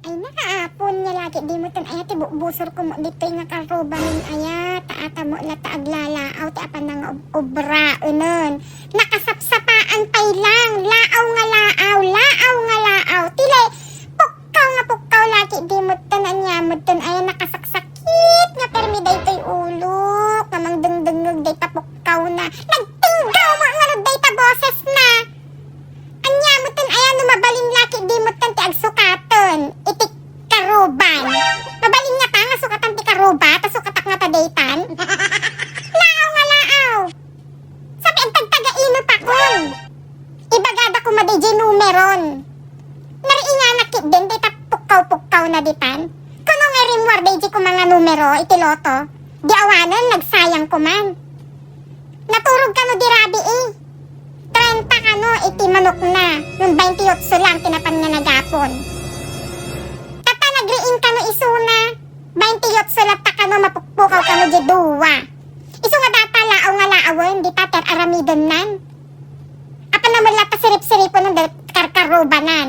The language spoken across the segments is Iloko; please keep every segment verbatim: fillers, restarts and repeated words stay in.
Ay, nakaapon nga lagi, di mo tan aya ti bubusorko mo ditoy nga karubanen aya, ta ata mo la ta aglalaaw ti apan nga ob-, obraenen. Nakasapsapaan pay lang, laaw nga laaw, laaw nga laaw. Ti lay, pukkaw nga pukkaw lagi, di mo tan anya mo tan aya, nakasaksakit nga permi daytoy ulok, nga mangdengdengngeg dayta pukkaw na. Nagtinggaw mo nga dayta boses na. Anya mo ten aya no mabalin laki di mo ten ti agsukaten iti karuban. Mabalin nga ta nga sukatan ti karuba, ta sukatak nga ta daytan. Laaw nga laaw. Sabi, agtagtagainep akon. Ibagada koma di numeron. Nariinganak ket den dita pukkaw-pukkaw na ditan. Kuno nga rimmuar daydi koma nga numero iti loto. Di awanen, nagsayang koman. Naturog kano di rabii. Trenta kano iti manokna, ngem baintiotso lang ti napan nga nagapon. Tatta nagriing kano isuna, baintiotso latta kano mapukpukaw kano di dua. Isu nga data laaw nga laawen, dita ti ar-aramidennan. Apan na met latta sirip-siripon nga karkarubanan.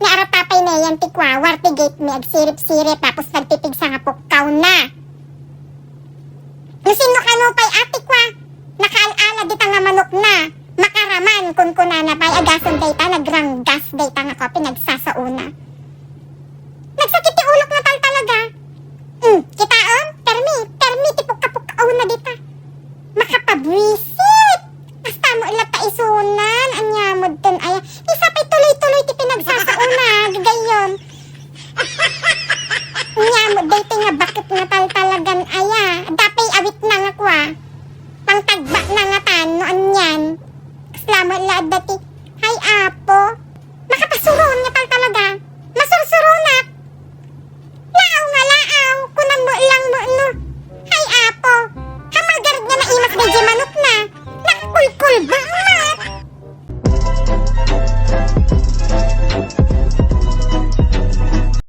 Nga arata pay neyan ti kua, war ti gate mi agsirip-sirip, tapos nagpipigsa nga pukkaw na. No sino kano pay ati kua, nakaal-ala dita nga manokna, makaraman, kunkunana pay, agasem dayta, nagranggas dayta nga kua, pinagsasaona. Nagsakit ti ulok nga tal talaga. Hmm, kitaem, permi, permi ti pukka-pukkaw na dita. Makapabwisit! Kasta mo ilatta isunan, anya mo den aya. Isa pay tuloy-tuloy ti pinagsasaona, gagayyem. Anya mo daytoy nga baket nga taltalagan aya. Dapay awit na nga kua. Pangtagba na nga tan, no anyan. Kasla mo ila adda ti, hay apo. Makapasuron nga taltalaga. Masursuronak. Laaw nga laaw, kunam mo lang mo no. Hay apo, hamagar nga naimas daydi manokna. Nakakulkulba nga.